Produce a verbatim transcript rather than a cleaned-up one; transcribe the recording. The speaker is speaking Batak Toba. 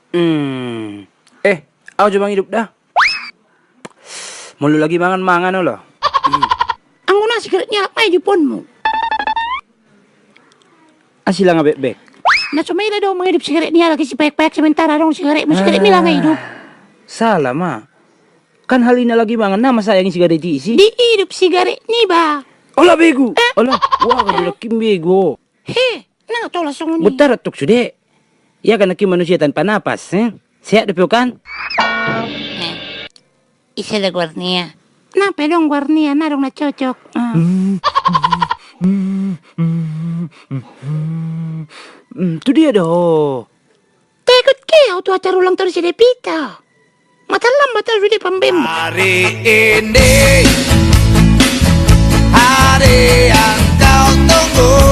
Hmm. Eh, au jo mangidup da. Molo lagi mangan, mangan olo. Anggo na sigaret ni alak ma iduponmu. Asi langa bekbek. Na so mela do mangidup sigaret ni alak i, si paek-paek, sementara adong sigaretmu, sigaret ni langa idup. Sala ma. Kan hali na lagi mangan nama sayang i sigaret i isi. Diidup sigaret ni ba. Ola begu. Ola. Wah, kau dilaki begu. He, nang tola songon i. Butarat tuk sude. Ia kan aki manusia tanpa napas, eh? Sehat dope kan? Ise da goarnia? Na pe dong goarnia, na dong na cocok. Tu dia do? Tegot ke au tu acara ulang tahun si Depita. Mata lambat au sude pambem. Hari ini, hari yang kau tunggu.